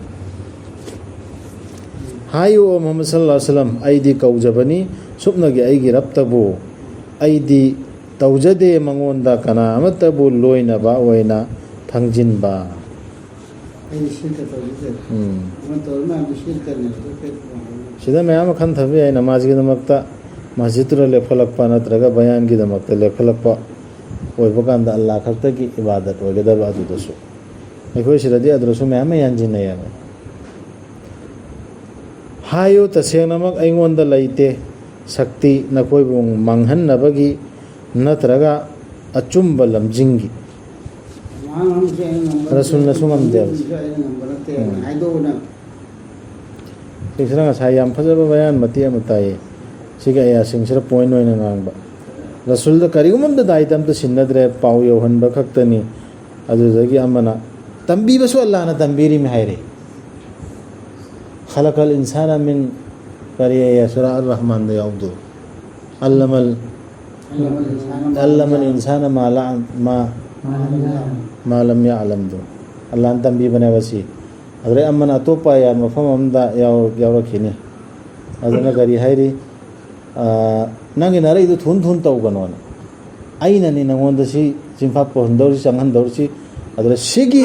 ꯍꯥꯏꯌꯨ, "ꯑꯣ ꯃꯨꯍꯝꯃꯗ ꯁꯜꯂꯜꯂꯥꯍꯨ ꯑꯂꯥꯏꯍꯤ ꯋꯁꯜꯂꯝ, ꯑꯩꯗꯤ ꯀꯧꯖꯕꯅꯤ ꯁꯨꯞꯅꯒꯤ ꯑꯩꯒꯤ ꯔꯕꯇꯕꯨ꯫ ꯑꯩꯗꯤ ꯇꯧꯖꯗꯦ ꯃꯉꯣꯟꯗ ꯀꯅꯥ ꯑꯃꯠꯇꯕꯨ ꯂꯣꯏꯅꯕ ꯑꯣꯏꯅ ꯊꯥꯡꯖꯤꯟꯕ"꯫ ꯑꯩꯗꯤ ꯁꯤꯔꯀ ꯇꯧꯖꯗꯦ꯫ ꯎꯝ꯫ ꯑꯃ ꯇꯧꯔꯤ ꯃꯌꯥꯝꯗꯨ ꯁꯤꯔꯀꯅꯦꯕ, ꯑꯗꯨ ꯀꯩ ꯄꯨꯡ ꯍꯥꯏꯕꯅꯣ? ꯁꯤꯗ ꯃꯌꯥꯝ ꯑꯃ ꯈꯟꯊꯕ ꯌꯥꯏ, ꯅꯃꯥꯖꯒꯤꯗꯃꯛꯇ ꯃꯁꯖꯤꯗꯇꯨꯗ ꯂꯦꯞꯈꯠꯂꯛꯄ ꯅꯠꯇ꯭ꯔꯒ ꯕꯌꯥꯟꯒꯤꯗꯃꯛꯇ ꯂꯦꯞꯈꯠꯂꯛꯄ ꯑꯣꯏꯕ ꯀꯥꯟꯗ ꯑꯜꯂꯥ ꯈꯛꯇꯒꯤ ꯏꯕꯥꯗꯠ ꯑꯣꯏꯒꯗꯕ꯫ ꯑꯗꯨꯗꯁꯨ ꯑꯩꯈꯣꯏ ꯁꯤꯗꯗꯤ ꯑꯗꯨꯗꯁꯨ ꯃꯌꯥꯝ ꯑꯃ ꯌꯥꯟꯁꯤꯟꯅꯩꯌꯦꯕ꯫ ꯍꯥꯏꯌꯨ, "ꯇꯁꯦꯡꯅꯃꯛ ꯑꯩꯉꯣꯟꯗ ꯂꯩꯇꯦ ꯁꯛꯇꯤ ꯅꯈꯣꯏꯕꯨ ꯃꯥꯡꯍꯟꯅꯕꯒꯤ ꯅꯠꯇ꯭ꯔꯒ ꯑꯆꯨꯝꯕ ꯂꯝꯖꯤꯡꯒꯤ"꯫ ꯃꯥꯡꯍꯟꯕꯁꯨ ꯑꯩꯅ ꯉꯝꯕ ꯅꯠꯇꯦ, ꯔꯁꯨꯜꯅꯁꯨ ꯉꯝꯗꯦꯕ꯫ ꯃꯥꯡꯍꯟꯕꯁꯨ ꯑꯩꯅ ꯉꯝꯕ ꯅꯠꯇꯦ, ꯎꯝ꯫ ꯍꯥꯏꯗꯣꯛꯑꯣ ꯅꯪ꯫ ꯁꯤꯁꯤꯗ ꯉꯁꯥꯏ ꯌꯥꯝ ꯐꯖꯕ ꯕꯌꯥꯟ ꯃꯇꯦꯛ ꯑꯃ ꯇꯥꯏꯌꯦ꯫ ꯁꯤꯒꯤ ꯑꯌꯥꯁꯤꯡꯁꯤꯗ ꯄꯣꯏꯟ ꯑꯣꯏꯅ ꯉꯥꯡꯕ꯫ ꯔꯁꯨꯜꯗ ꯀꯔꯤꯒꯨꯝꯕ ꯑꯝꯇ ꯗꯥꯏꯇ ꯑꯝꯇ ꯁꯤꯟꯅꯗ꯭ꯔꯦ, ꯄꯥꯎ ꯌꯧꯍꯟꯕ ꯈꯛꯇꯅꯤ꯫ ꯑꯗꯨꯗꯒꯤ ꯑꯃꯅ ꯇꯝꯕꯤꯕꯁꯨ ꯑꯜꯂꯥꯅ ꯇꯝꯕꯤꯔꯤꯃꯤ ꯍꯥꯏꯔꯦ꯫ "ꯈꯂꯀꯜ ꯏꯟꯁꯥꯅ ꯃꯤꯟ" ꯀꯔꯤ ꯍꯥꯏꯌꯦ, ꯁꯨꯔꯥ ꯑꯜ ꯔꯍꯃꯥꯟꯗ ꯌꯥꯎꯕꯗꯣ? "ꯑꯜꯂꯃꯜ, ꯑꯜꯂꯃꯜ ꯏꯟꯁꯥꯅ ꯃꯥ ꯂꯥ-, ꯃꯥ, ꯃꯥ ꯂꯝ ꯌꯥꯂꯝꯗꯣ" ꯑꯜꯂꯥꯅ ꯇꯝꯕꯤꯕꯅꯦꯕ ꯁꯤ꯫ ꯑꯗꯨꯗꯩ ꯑꯃꯅ ꯑꯇꯣꯞꯄ ꯑꯌꯥ ꯃꯐꯝ ꯑꯃꯗ ꯌꯥꯎ-, ꯌꯥꯎꯔꯛꯈꯤꯅꯤ꯫ ꯑꯗꯨꯅ ꯀꯔꯤ ꯍꯥꯏꯔꯤ? ꯑꯥ, "ꯅꯪꯒꯤ ꯅꯥꯔꯛꯏꯗꯨ ꯊꯨꯅ ꯊꯨꯅ ꯇꯧꯒꯅꯣꯅ꯫ ꯑꯩꯅꯅꯤ ꯅꯪꯉꯣꯟꯗ ꯁꯤ ꯆꯤꯟꯐꯥ ꯄꯨꯍꯟꯗꯧꯔꯤꯁꯤ, ꯆꯪꯍꯟꯗꯧꯔꯤꯁꯤ꯫ ꯑꯗꯨꯅ ꯁꯤꯒꯤ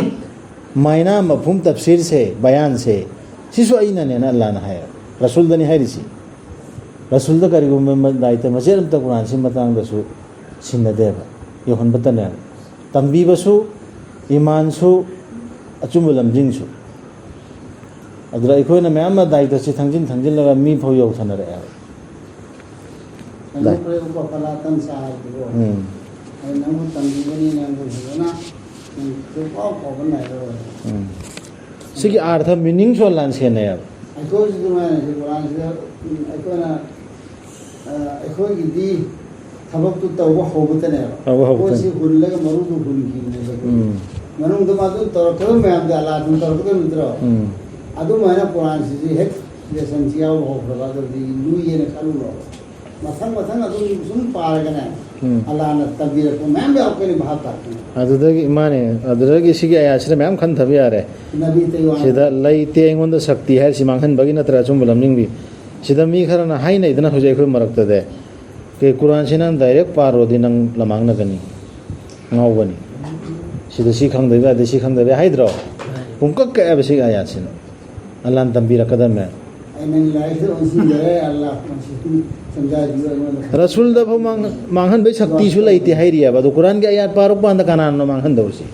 ꯃꯥꯏꯅꯥ ꯃꯐꯍꯨꯝ ꯇꯐꯁꯤꯔꯁꯦ, ꯕꯌꯥꯟꯁꯦ, ꯁꯤꯁꯨ ꯑꯩꯅꯅꯦꯅ" ꯑꯜꯂꯥꯅ ꯍꯥꯏꯌꯦ꯫ ꯔꯁꯨꯜꯗꯅꯤ ꯍꯥꯏꯔꯤꯁꯤ꯫ ꯔꯁꯨꯜꯗ ꯀꯔꯤꯒꯨꯝꯕ ꯃ-, ꯗꯥꯏꯇ ꯃꯆꯦꯠ ꯑꯃꯇ ꯀꯨꯔꯥꯟꯁꯤ ꯃꯇꯥꯡꯗꯁꯨ ꯁꯤꯟꯅꯗꯦꯕ, ꯌꯧꯍꯟꯕꯇꯅꯦꯕ꯫ ꯇꯝꯕꯤꯕꯁꯨ, ꯏꯃꯥꯟꯁꯨ, ꯑꯆꯨꯝꯕ ꯂꯝꯖꯤꯡꯁꯨ꯫ ꯑꯗꯨꯗ ꯑꯩꯈꯣꯏꯅ ꯃꯌꯥꯝ ꯑꯃ ꯗꯥꯏꯇꯁꯤ ꯊꯥꯡꯖꯤꯟ ꯊꯥꯡꯖꯤꯜꯂꯒ ꯃꯤ ꯐꯥꯎ ꯌꯧꯊꯅꯔꯛꯑꯦꯕ꯫ ꯀꯩꯅꯣ ꯗꯥꯏ-, ꯈꯔ ꯎꯄ ꯄꯂꯥ ꯇꯟ ꯆꯥ ꯍꯥꯏꯕꯗꯨꯀꯣ꯫ ꯎꯝ꯫ ꯑꯗꯨ ꯅꯪꯕꯨ ꯇꯝꯕꯤꯕꯅꯤ, ꯅꯪꯕꯨ ꯐꯖꯅ ꯅꯪ ꯁꯨꯡꯀꯥꯎ ꯀꯥꯎꯕ ꯅꯥꯏꯔꯔꯣꯏ꯫ ꯎꯝ꯫ ꯁꯤꯒꯤ ꯑꯥꯔꯊ, ꯃꯤꯅꯤꯡꯁꯨ ꯑꯂꯥꯟ ꯁꯦꯟꯅꯩꯌꯦꯕ꯫ ꯑꯩꯈꯣꯏꯁꯨ ꯑꯗꯨꯃꯥꯏꯅ ꯁꯤ ꯀꯨꯔꯥꯟꯁꯤꯗ, ꯎꯝ, ꯑꯩꯈꯣꯏꯅ, ꯑ, ꯑꯩꯈꯣꯏꯒꯤꯗꯤ ꯊꯕꯛꯇꯨ ꯇꯧꯕ ꯍꯧꯕꯇꯅꯦꯕ꯫ ꯇꯧꯕ ꯍꯧꯕꯇꯅꯤ꯫ ꯄꯣꯠꯁꯤ ꯍꯨꯜꯂꯒ ꯃꯔꯨꯗꯨ ꯍꯨꯟꯈꯤꯕꯅꯦꯕ ꯑꯩꯈꯣꯏ꯫ ꯎꯝ꯫ ꯃꯅꯨꯡꯗ ꯃꯥ ꯑꯗꯨꯝ ꯇꯧꯔꯛꯀꯗꯕ ꯃꯌꯥꯝꯗꯤ ꯑꯂꯥ ꯑꯗꯨꯝ ꯇꯧꯔꯛꯀꯗꯕ ꯅꯠꯇ꯭ꯔꯣ? ꯎꯝ꯫ ꯑꯗꯨꯃꯥꯏꯅ ꯀꯨꯔꯥꯟꯁꯤꯁꯨ ꯍꯦꯛ ꯂꯦꯁꯟꯁꯤ ꯌꯥꯎꯕ ꯍꯧꯈ꯭ꯔꯕ, ꯑꯗꯨꯗꯤ ꯂꯨꯏꯌꯦꯅ ꯈꯜꯂꯨꯅꯣ꯫ ꯃꯊꯪ ꯃꯊꯪ ꯑꯗꯨꯝ ꯁꯨꯝ ꯄꯥꯔꯒꯅꯦ, ꯎꯝ꯫ ꯑꯂꯥꯅ ꯇꯝꯕꯤꯔꯛꯄ ꯃꯌꯥꯝ ꯌꯥꯎꯔꯛꯀꯅꯤ, ꯚꯥꯞ ꯇꯥꯔꯛꯀꯅꯤ꯫ ꯑꯗꯨꯗꯒꯤ ꯏꯃꯥꯅꯦ, ꯑꯗꯨꯗꯒꯤ ꯁꯤꯒꯤ ꯑꯌꯥꯠꯁꯤꯗ ꯃꯌꯥꯝ ꯈꯟꯊꯕ ꯌꯥꯔꯦ꯫ ꯅꯕꯤ ꯇꯩꯋꯥꯅ꯫ ꯁꯤꯗ "ꯂꯩꯇꯦ ꯑꯩꯉꯣꯟꯗ ꯁꯛꯇꯤ" ꯍꯥꯏꯔꯤꯁꯤ ꯃꯥꯡꯍꯟꯕꯒꯤ ꯅꯠꯇ꯭ꯔꯥ ꯑꯆꯨꯝꯕ ꯂꯝꯖꯤꯡꯕꯤ? ꯁꯤꯗ ꯃꯤ ꯈꯔꯅ ꯍꯥꯏꯅꯩꯗꯅ ꯍꯧꯖꯤꯛ ꯑꯩꯈꯣꯏ ꯃꯔꯛꯇꯗꯤ, "ꯀꯦ, ꯀꯨꯔꯥꯟꯁꯤ ꯅꯪ ꯗꯥꯏꯔꯦꯛ ꯄꯥꯔꯣꯗꯤ ꯅꯪ ꯂꯃꯥꯡꯅꯒꯅꯤ, ꯉꯥꯎꯒꯅꯤ꯫ ꯁꯤꯗ ꯁꯤ ꯈꯪꯗꯕ ꯌꯥꯗꯦ, ꯁꯤ ꯈꯪꯗꯕ ꯌꯥꯗꯦ" ꯍꯥꯏꯗ꯭ꯔꯣ? ꯄꯨꯡꯀꯛ ꯀꯛꯑꯦꯕ ꯁꯤꯒꯤ ꯑꯌꯥꯠꯁꯤꯅ꯫ ꯑꯂꯥꯟ ꯇꯝꯕꯤꯔꯛꯀꯗꯕꯅꯦ꯫ ꯑꯩ ꯅꯪ ꯂꯥꯏꯔꯤꯛꯁꯤꯗ ꯑꯣꯟꯁꯤꯟꯖꯔꯦ, ꯑꯜꯂꯥ ꯃꯁꯤ ꯁꯨꯝ ꯁꯝꯖꯥꯏꯕꯤꯌꯨ ꯑꯩꯉꯣꯟꯗ꯫ ꯔꯁꯨꯜꯗ ꯐꯥꯎ ꯃꯥꯡ-, ꯃꯥꯡꯍꯟꯕꯩ ꯁꯛꯇꯤꯁꯨ ꯂꯩꯇꯦ ꯍꯥꯏꯔꯤꯑꯕ꯫ ꯑꯗꯣ ꯀꯨꯔꯥꯟꯒꯤ ꯑꯌꯥꯠ ꯄꯥꯔꯛꯄ ꯀꯥꯟꯗ ꯀꯅꯥꯅꯣ ꯃꯥꯡꯍꯟꯗꯧꯔꯤꯁꯤ?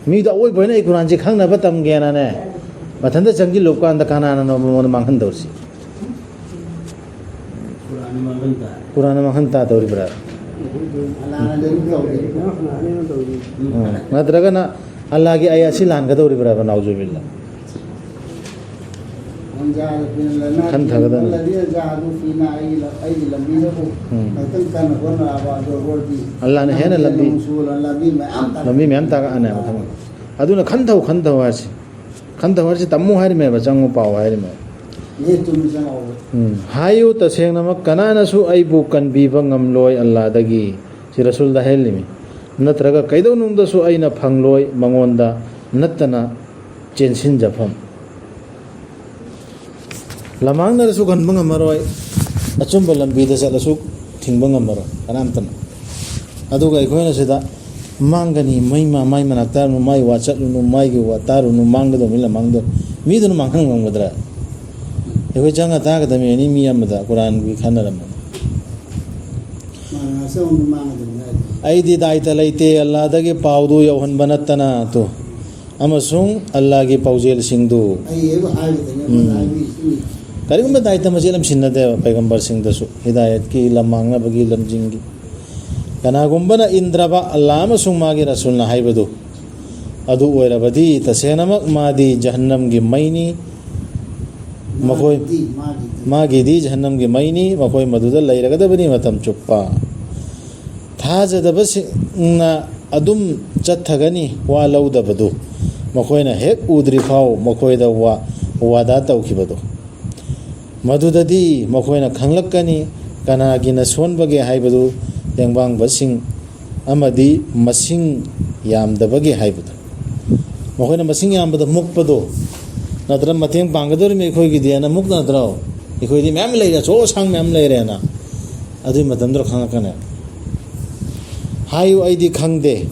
ꯃꯤꯗꯣ ꯑꯋꯣꯏꯕ ꯑꯣꯏꯅ ꯑꯩ ꯀꯨꯔꯥꯟꯁꯦ ꯈꯪꯅꯕ ꯇꯝꯒꯦꯅꯅꯦ, ꯃꯊꯟꯇ ꯆꯪꯁꯤꯜꯂꯨꯕ ꯀꯥꯟꯗ ꯀꯅꯥꯅꯅꯣ ꯃꯉꯣꯟꯗ ꯃꯥꯡꯍꯟꯗꯧꯔꯤꯁꯤ? ꯀꯨꯔꯥꯟꯅ ꯃꯥꯡꯍꯟ ꯇꯥꯔꯦ꯫ ꯀꯨꯔꯥꯟꯅ ꯃꯥꯡꯍꯟ ꯇꯥꯗꯧꯔꯤꯕ꯭ꯔꯥ? ꯑꯜꯂꯥꯅ ꯑꯗꯨꯝ ꯇꯧꯔꯦ꯫ ꯎꯝ꯫ ꯅꯠꯇ꯭ꯔꯒꯅ ꯑꯜꯂꯥꯒꯤ ꯑꯌꯥꯠꯁꯤ ꯂꯥꯟꯒꯗꯧꯔꯤꯕ꯭ꯔꯥ? ꯅꯥꯎꯖꯨꯕꯤꯜꯂꯥ꯫ ꯈꯟꯊꯒꯗꯕꯅꯤ꯫ ꯑꯩꯒꯤ ꯂꯝꯕꯤꯗꯕꯨ ꯎꯝ꯫ ꯈꯛꯇꯪ ꯀꯟꯅ ꯍꯣꯠꯅꯔꯕ ꯑꯗꯨ ꯑꯣꯏꯔꯗꯤ ꯑꯜꯂꯥꯅ ꯍꯦꯟꯅ ꯂꯝꯕꯤ, ꯂꯝꯕꯤ ꯃꯌꯥꯝ ꯇꯥꯛ-, ꯂꯝꯕꯤ ꯃꯌꯥꯝ ꯇꯥꯛꯑꯅꯦꯕ ꯃꯊꯪ꯫ ꯑꯗꯨꯅ ꯈꯟꯊꯧ, ꯈꯟꯊꯧ ꯍꯥꯏꯁꯤ꯫ ꯈꯟꯊꯧ ꯍꯥꯏꯁꯤ ꯇꯝꯃꯨ ꯍꯥꯏꯔꯤꯃꯦꯕ, ꯆꯪꯉꯨ ꯄꯥꯎ ꯍꯥꯏꯔꯤꯃꯦꯕ꯫ ꯃꯤ ꯆꯨꯝꯅ ꯆꯪꯉꯛꯑꯣꯕ꯫ ꯎꯝ꯫ ꯍꯥꯏꯌꯨ, ꯇꯁꯦꯡꯅꯃꯛ ꯀꯅꯥꯅꯁꯨ ꯑꯩꯕꯨ ꯀꯟꯕꯤꯕ ꯉꯝꯂꯣꯏ ꯑꯜꯂꯥꯗꯒꯤ꯫ ꯁꯤ ꯔꯁꯨꯜꯗ ꯍꯥꯏꯍꯜꯂꯤꯃꯤ꯫ ꯅꯠꯇ꯭ꯔꯒ ꯀꯩꯗꯧꯅꯨꯡꯗꯁꯨ ꯑꯩꯅ ꯐꯪꯂꯣꯏ ꯃꯉꯣꯟꯗ ꯅꯠꯇꯅ ꯆꯦꯟꯁꯤꯟꯖꯐꯝ꯫ ꯂꯃꯥꯡꯅꯔꯁꯨ ꯀꯟꯕ ꯉꯝꯃꯔꯣꯏ, ꯑꯆꯨꯝꯕ ꯂꯝꯕꯤꯗ ꯆꯠꯂꯁꯨ ꯊꯤꯡꯕ ꯉꯝꯃꯔꯣꯏ ꯀꯅꯥꯝꯇꯅ꯫ ꯑꯗꯨꯒ ꯑꯩꯈꯣꯏꯅ ꯁꯤꯗ ꯃꯥꯡꯒꯅꯤ, ꯃꯩ ꯃꯥ-, ꯃꯥꯏ ꯃꯅꯥꯛꯇ ꯇꯥꯔꯨꯅꯨ, ꯃꯥꯏꯒꯤ ꯋꯥ ꯇꯥꯔꯨꯅꯨ, ꯃꯥꯡꯒꯗꯧꯅꯤ ꯂꯃꯥꯡꯗꯣ꯫ ꯃꯤꯗꯨꯅ ꯃꯥꯡꯍꯟ ꯉꯝꯒꯗ꯭ꯔꯥ? ꯑꯩꯈꯣꯏ ꯆꯪꯉ ꯇꯥꯒꯗꯕꯅꯤ ꯑꯦꯅꯤ ꯃꯤ ꯑꯃꯗ ꯀꯨꯔꯥꯟꯒꯤ ꯈꯟꯅꯔꯝꯕꯅꯤ꯫ ꯃꯥꯅ ꯑꯆꯧꯕ ꯃꯥꯡꯒꯗꯕꯅꯤ ꯍꯥꯏꯗꯤ꯫ ꯑꯩꯗꯤ ꯗꯥꯏꯇ ꯂꯩꯇꯦ ꯑꯜꯂꯥꯗꯒꯤ ꯄꯥꯎꯗꯨ ꯌꯧꯍꯟꯕ ꯅꯠꯇꯅ꯫ ꯇꯨ꯫ ꯑꯃꯁꯨꯡ ꯑꯜꯂꯥꯒꯤ ꯄꯥꯎꯖꯦꯜꯁꯤꯡꯗꯨ꯫ ꯑꯩ ꯍꯦꯛ ꯍꯥꯏꯕꯗꯅꯦ, ꯎꯝ꯫ ꯃꯣꯏꯅ ꯍꯥꯏꯕꯤꯔꯤꯁꯤꯅꯤ꯫ ꯀꯔꯤꯒꯨꯝꯕ ꯗꯥꯏꯇ ꯃꯆꯦꯠ ꯑꯃ ꯁꯤꯟꯅꯗꯦꯕ ꯄꯩꯒꯝꯕꯔꯁꯤꯡꯗꯁꯨ, ꯍꯤꯗꯥꯌꯠꯀꯤ, ꯂꯝ ꯃꯥꯡꯅꯕꯒꯤ ꯂꯝꯖꯤꯡꯒꯤ꯫ ꯀꯅꯥꯒꯨꯝꯕꯅ ꯏꯟꯗ꯭ꯔꯕ ꯑꯜꯂꯥ ꯑꯃꯁꯨꯡ ꯃꯥꯒꯤ ꯔꯁꯨꯜꯅ ꯍꯥꯏꯕꯗꯨ ꯑꯗꯨ ꯑꯣꯏꯔꯕꯗꯤ, ꯇꯁꯦꯡꯅꯃꯛ ꯃꯥꯗꯤ ꯖꯍꯟꯅꯝꯒꯤ ꯃꯩꯅꯤ꯫ ꯃꯈꯣꯏ, ꯃꯥꯒꯤꯗꯤ, ꯃꯥꯒꯤꯗꯤ꯫ ꯃꯥꯒꯤꯗꯤ ꯖꯍꯟꯅꯝꯒꯤ ꯃꯩꯅꯤ, ꯃꯈꯣꯏ ꯃꯗꯨꯗ ꯂꯩꯔꯒꯗꯕꯅꯤ ꯃꯇꯝ ꯆꯨꯞꯄ꯫ ꯊꯥꯖꯗꯕꯁꯤꯡꯅ ꯑꯗꯨꯝ ꯆꯠꯊꯒꯅꯤ, ꯋꯥ ꯂꯧꯗꯕꯗꯨ꯫ ꯃꯈꯣꯏꯅ ꯍꯦꯛ ꯎꯗ꯭ꯔꯤꯐꯥꯎ ꯃꯈꯣꯏꯗ ꯋꯥ, ꯋꯥꯗꯥ ꯇꯧꯈꯤꯕꯗꯨ꯫ ꯃꯗꯨꯗꯗꯤ ꯃꯈꯣꯏꯅ ꯈꯪꯂꯛꯀꯅꯤ, ꯀꯅꯥꯒꯤꯅ ꯁꯣꯟꯕꯒꯦ ꯍꯥꯏꯕꯗꯨ, ꯇꯦꯡꯕꯥꯡꯕꯁꯤꯡ ꯑꯃꯗꯤ ꯃꯁꯤꯡ ꯌꯥꯝꯗꯕꯒꯦ ꯍꯥꯏꯕꯗꯨ꯫ ꯃꯈꯣꯏꯅ ꯃꯁꯤꯡ ꯌꯥꯝꯕꯗ ꯃꯨꯛꯄꯗꯣ, ꯅꯠꯇ꯭ꯔ ꯃꯇꯦꯡ ꯄꯥꯡꯒꯗꯧꯔꯤꯕꯅꯤ ꯑꯩꯈꯣꯏꯒꯤꯗꯤ ꯍꯥꯏꯅ ꯃꯨꯛ ꯅꯠꯇ꯭ꯔꯣ? ꯑꯩꯈꯣꯏꯗꯤ ꯃꯌꯥꯝ ꯂꯩꯔꯦ, ꯑꯆꯧ ꯑꯁꯥꯡ ꯃꯌꯥꯝ ꯂꯩꯔꯦꯅ꯫ ꯑꯗꯨꯒꯤ ꯃꯇꯝꯗꯨꯗ ꯈꯪꯂꯛꯀꯅꯤ꯫ ꯍꯥꯏꯌꯨ, ꯑꯩꯗꯤ ꯈꯪꯗꯦ꯫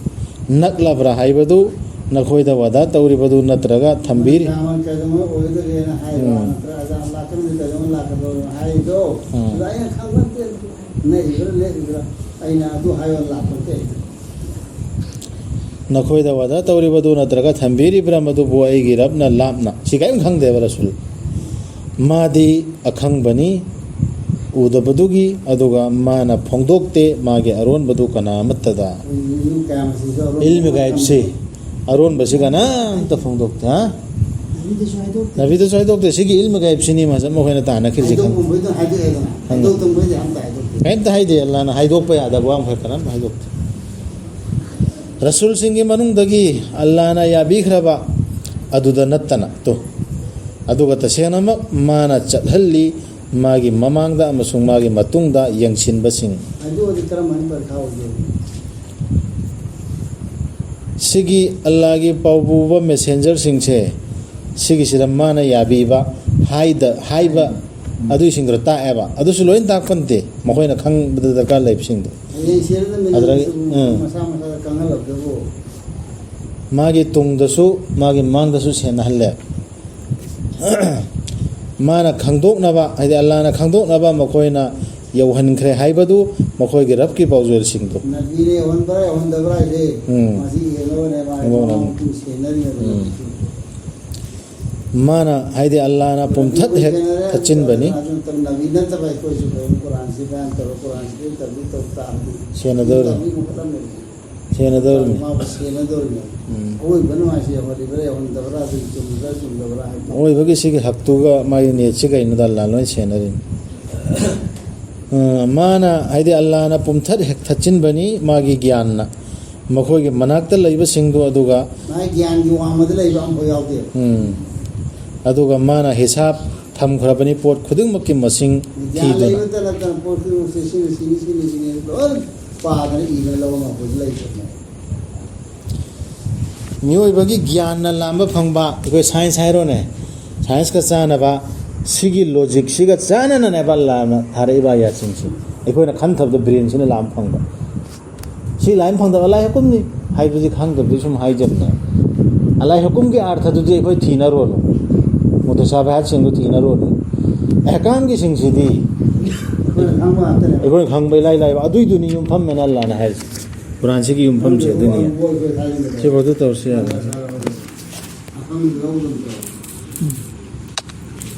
ꯅꯛꯂꯕ꯭ꯔꯥ ꯍꯥꯏꯕꯗꯨ ꯅꯈꯣꯏꯗ ꯋꯥꯗꯥ ꯇꯧꯔꯤꯕꯗꯨ ꯅꯠꯇ꯭ꯔꯒ ꯊꯝꯕꯤꯔꯤ? ꯀꯌꯥꯃ ꯀꯩꯗꯧꯉꯩ ꯑꯣꯏꯒꯗꯒꯦꯅ ꯍꯥꯏꯕ ꯎꯝ꯫ ꯅꯠꯇ꯭ꯔꯒ ꯑꯜꯂꯥꯍ ꯀꯔꯝꯅ ꯀꯩꯗꯧꯉꯩ ꯂꯥꯛꯀꯗꯧꯔꯤꯅꯣ ꯍꯥꯏꯗꯣ? ꯎꯝ꯫ ꯑꯗ ꯑꯩꯅ ꯈꯪꯕ ꯅꯠꯇꯦ꯫ ꯅꯛꯏꯕ꯭ꯔꯥ ꯅꯛꯏꯕ꯭ꯔꯥ? ꯑꯩꯅ ꯑꯗꯨ ꯍꯥꯏꯌꯣ ꯂꯥꯛꯄ ꯅꯠꯇꯦ꯫ ꯅꯈꯣꯏꯗ ꯋꯥꯗꯥ ꯇꯧꯔꯤꯕꯗꯨ ꯅꯠꯇ꯭ꯔꯒ ꯊꯝꯕꯤꯔꯤꯕ꯭ꯔꯥ, ꯃꯗꯨꯕꯨ ꯑꯩꯒꯤ ꯔꯕꯅ ꯂꯥꯞꯅ? ꯁꯤ ꯀꯔꯤꯝ ꯈꯪꯗꯦꯕ ꯔꯁꯨꯜ꯫ ꯃꯥꯗꯤ ꯑꯈꯪꯕꯅꯤ ꯎꯗꯕꯗꯨꯒꯤ, ꯑꯗꯨꯒ ꯃꯥꯅ ꯐꯣꯡꯗꯣꯛꯇꯦ ꯃꯥꯒꯤ ꯑꯔꯣꯟꯕꯗꯨ ꯀꯅꯥ ꯑꯃꯠꯇꯗ꯫ ꯏꯜꯃ ꯒꯥꯏꯕꯁꯤ ꯑꯔꯣꯟꯕꯁꯤ ꯀꯅꯥꯝꯇ ꯐꯣꯡꯗꯣꯛꯇꯦ, ꯍꯥ? ꯅꯕꯤꯗꯁꯨ ꯍꯥꯏꯗꯣꯛꯇꯦ꯫ ꯅꯕꯤꯗꯁꯨ ꯍꯥꯏꯗꯣꯛꯇꯦ꯫ ꯁꯤꯒꯤ ꯏꯜꯃ ꯒꯥꯏꯕꯁꯤꯅꯤ ꯃꯥꯁꯦ ꯃꯈꯣꯏꯅ ꯇꯥꯟꯅꯈꯤꯕꯁꯦ ꯈꯪꯉꯤ꯫ ꯍꯥꯏꯗꯣꯛꯄ ꯍꯥꯏꯗꯣꯛꯑꯦꯗꯅ꯫ ꯈꯪꯉꯤ꯫ ꯍꯥꯏꯗꯣꯛꯇꯕ ꯍꯥꯏꯗꯤ ꯑꯝꯇ ꯍꯥꯏꯗꯣꯛꯇꯦ꯫ ꯀꯔꯤꯝꯇ ꯍꯥꯏꯗꯦ꯫ ꯑꯜꯂꯥꯍꯅ ꯍꯥꯏꯗꯣꯛꯄ ꯌꯥꯗꯕ ꯋꯥ ꯑꯃꯈꯛ ꯀꯔꯝ ꯍꯥꯏꯗꯣꯛꯇꯦ꯫ ꯔꯁꯨꯜꯁꯤꯡꯒꯤ ꯃꯅꯨꯡꯗꯒꯤ ꯑꯜꯂꯥꯍꯅ ꯌꯥꯕꯤꯈ꯭ꯔꯕ ꯑꯗꯨꯗ ꯅꯠꯇꯅ꯫ ꯇꯣ꯫ ꯑꯗꯨꯒ ꯇꯁꯦꯡꯅꯃꯛ ꯃꯥꯅ ꯆꯠꯍꯜꯂꯤ ꯃꯥꯒꯤ ꯃꯃꯥꯡꯗ ꯑꯃꯁꯨꯡ ꯃꯥꯒꯤ ꯃꯇꯨꯡꯗ ꯌꯦꯡꯁꯤꯟꯕꯁꯤꯡ꯫ ꯑꯗꯨ ꯑꯣꯏꯔꯗꯤ ꯀꯔꯝ ꯍꯥꯏꯅ ꯄꯔꯤꯈꯥ ꯑꯣꯏꯗꯣꯏꯅꯣ? ꯁꯤꯒꯤ ꯑꯜꯂꯥꯍꯒꯤ ꯄꯥꯎꯕꯨꯕ ꯃꯦꯁꯦꯟꯖꯔꯁꯤꯡꯁꯦ ꯁꯤꯒꯤꯁꯤꯗ ꯃꯥꯅ ꯌꯥꯕꯤꯕ ꯍꯥꯏꯗ-, ꯍꯥꯏꯕ ꯑꯗꯨꯏꯁꯤꯡꯗꯨꯗ ꯇꯥꯛꯑꯦꯕ꯫ ꯑꯗꯨꯁꯨ ꯂꯣꯏꯅ ꯇꯥꯛꯄ ꯅꯠꯇꯦ, ꯃꯈꯣꯏꯅ ꯈꯪꯕꯗ ꯗꯔꯀꯥꯔ ꯂꯩꯕꯁꯤꯡꯗꯣ꯫ ꯍꯌꯦꯡ ꯁꯤꯔꯗ ꯑꯗꯨꯗꯒꯤ, ꯃꯤꯅꯝꯁꯤꯕꯨ ꯎꯝ꯫ ꯃꯁꯥ ꯃꯁꯥꯗ ꯈꯪꯍꯜꯂꯛꯇꯕꯨ꯫ ꯃꯥꯒꯤ ꯇꯨꯡꯗꯁꯨ ꯃꯥꯒꯤ ꯃꯥꯡꯗꯁꯨ ꯁꯦꯟꯅꯍꯜꯂꯦ꯫ ꯃꯥꯅ ꯈꯪꯗꯣꯛꯅꯕ, ꯍꯥꯏꯗꯤ ꯑꯜꯂꯥꯍꯅ ꯈꯪꯗꯣꯛꯅꯕ ꯃꯈꯣꯏꯅ ꯌꯧꯍꯟꯈ꯭ꯔꯦ ꯍꯥꯏꯕꯗꯨ ꯃꯈꯣꯏꯒꯤ ꯔꯕꯀꯤ ꯄꯥꯎꯖꯦꯜꯁꯤꯡꯗꯨ꯫ ꯅꯕꯤꯅ ꯌꯧꯍꯟꯕ꯭ꯔꯥ ꯌꯧꯍꯟꯗꯕ꯭ꯔꯥ ꯍꯥꯏꯁꯦ ꯎꯝ꯫ ꯃꯁꯤ ꯌꯦꯡꯅꯕꯅꯦꯕ꯫ ꯌꯦꯡꯅꯕꯅꯦ꯫ ꯃꯃꯥ ꯃꯄꯤ ꯁꯦꯟꯅꯔꯤꯕ ꯎꯝ꯫ ꯅꯨꯄꯤꯁꯤꯡ꯫ ꯃꯥꯅ ꯍꯥꯏꯗꯤ ꯑꯜꯂꯥꯅ ꯄꯨꯝꯊꯠ ꯍꯦꯛ ꯊꯠꯆꯤꯟꯕꯅꯤ꯫ ꯑꯗꯨ ꯅꯠꯇꯕ ꯑꯩꯈꯣꯏꯁꯨ ꯀꯩꯅꯣ ꯀꯨꯔꯥꯟꯁꯤ ꯕꯌꯥꯟ ꯇꯧꯔ ꯀꯨꯔꯥꯟꯁꯤ ꯇꯧ ꯇꯥꯔꯗꯤ ꯁꯦꯟꯅꯗꯧꯔꯤꯅꯤ꯫ ꯇꯧꯕꯒꯤ ꯃꯈꯜ ꯑꯃꯅꯤ꯫ ꯁꯦꯟꯅꯗꯧꯔꯤꯅꯤ꯫ ꯃꯥꯕꯨ ꯁꯦꯟꯅꯗꯧꯔꯤꯅꯤ꯫ ꯎꯝ꯫ ꯑꯋꯣꯏꯕ ꯅꯨꯡꯉꯥꯏꯁꯤ ꯌꯧꯍꯜꯂꯤꯕ꯭ꯔꯥ ꯌꯧꯍꯟꯗꯕ꯭ꯔꯥ ꯑꯗꯨ ꯆꯨꯝꯕ꯭ꯔꯥ ꯆꯨꯝꯗꯕ꯭ꯔꯥ ꯍꯥꯏꯕꯗꯣ꯫ ꯑꯋꯣꯏꯕꯒꯤ ꯁꯤꯒꯤ ꯍꯛꯇꯨꯒ ꯃꯥꯒꯤ ꯅꯦꯠꯁꯤꯒ ꯀꯩꯅꯣꯗ ꯑꯜꯂꯥ ꯂꯣꯏ ꯁꯦꯟꯅꯔꯤꯅꯤ꯫ ꯑ, ꯃꯥꯅ ꯍꯥꯏꯗꯤ ꯑꯜꯂꯥꯅ ꯄꯨꯝꯊꯠ ꯍꯦꯛ ꯊꯠꯆꯤꯟꯕꯅꯤ ꯃꯥꯒꯤ ꯒ꯭ꯌꯥꯟꯅ꯫ ꯃꯈꯣꯏꯒꯤ ꯃꯅꯥꯛꯇ ꯂꯩꯕꯁꯤꯡꯗꯨ ꯑꯗꯨꯒ ꯃꯥꯒꯤ ꯒ꯭ꯌꯥꯟꯒꯤ ꯋꯥꯡꯃꯗ ꯂꯩꯕ ꯑꯃꯐꯥꯎ ꯌꯥꯎꯗꯦ꯫ ꯎꯝ꯫ ꯑꯗꯨꯒ ꯃꯥꯅ ꯍꯤꯁꯥꯕ ꯊꯝꯈ꯭ꯔꯕꯅꯤ ꯄꯣꯠ ꯈꯨꯗꯤꯡꯃꯛꯀꯤ ꯃꯁꯤꯡ ꯒ꯭ꯌꯥꯟ ꯊꯤꯗꯨꯅ꯫ ꯂꯩꯕꯇ ꯅꯠꯇꯅ ꯄꯣꯠ ꯈꯨꯗꯤꯡꯃꯛꯁꯦ ꯁꯤꯅ ꯁꯤꯅꯤ, ꯁꯤꯅ ꯁꯤꯅꯤ ꯂꯣꯏ ꯄꯥꯗꯅ ꯏꯗꯅ ꯂꯧꯕ ꯉꯝꯕꯁꯨ ꯂꯩꯇꯕꯅꯦ꯫ ꯃꯤꯑꯣꯏꯕꯒꯤ ꯒ꯭ꯌꯥꯟꯅ ꯂꯥꯝꯕ ꯐꯪꯕ, ꯑꯩꯈꯣꯏ ꯁꯥꯏꯟꯁ ꯍꯥꯏꯔꯣꯅꯦ, ꯁꯥꯏꯟꯁꯀ ꯆꯥꯟꯅꯕ, ꯁꯤꯒꯤ ꯂꯣꯖꯤꯛꯁꯤꯒ ꯆꯥꯟꯅꯅꯅꯦꯕ ꯑꯜꯂꯥꯅ ꯊꯥꯔꯛꯏꯕ ꯑꯥꯌꯥꯠꯁꯤꯡꯁꯦ꯫ ꯑꯩꯈꯣꯏꯅ ꯈꯟꯊꯕꯗ ꯕ꯭ꯔꯦꯟꯁꯤꯅ ꯂꯥꯝꯕ ꯐꯪꯕ꯫ ꯁꯤ ꯂꯥꯏꯟ ꯐꯪꯗꯕ ꯑꯜꯂꯥꯍꯤ ꯍꯨꯀꯨꯝꯅꯤ ꯍꯥꯏꯕꯁꯤ ꯈꯪꯗꯕꯗꯤ ꯁꯨꯝ ꯍꯥꯏꯖꯕꯅꯦ꯫ ꯑꯜꯂꯥꯍꯤ ꯍꯨꯀꯨꯝꯒꯤ ꯑꯥꯔꯊꯗꯨꯗꯤ ꯑꯩꯈꯣꯏ ꯊꯤꯅꯔꯣꯅꯨ, ꯃꯨꯇꯁꯥꯕꯤꯍꯥꯠꯁꯤꯡꯗꯨ ꯊꯤꯅꯔꯣꯅꯨ꯫ ꯑꯍꯀꯥꯝꯒꯤꯁꯤꯡꯁꯤꯗꯤ ꯑꯩꯈꯣꯏꯅ ꯈꯪꯕ ꯉꯥꯛꯇꯅꯦ꯫ ꯑꯩꯈꯣꯏꯅ ꯈꯪꯕ ꯏꯂꯥꯏ ꯂꯥꯏꯕ ꯑꯗꯨꯏꯗꯨꯅꯤ ꯌꯨꯝꯐꯝꯅꯦꯅ ꯑꯜꯂꯥꯅ ꯍꯥꯏꯔꯤꯁꯦ꯫ ꯀꯨꯔꯥꯟꯁꯤꯒꯤ ꯌꯨꯝꯐꯝꯁꯦ ꯑꯗꯨꯅꯤ꯫ ꯁꯤꯕꯨ ꯑꯗꯨ ꯇꯧꯔꯁꯨ ꯌꯥꯕꯅꯤ꯫ ꯑꯈꯪꯕ ꯂꯧꯗꯕꯗꯣ꯫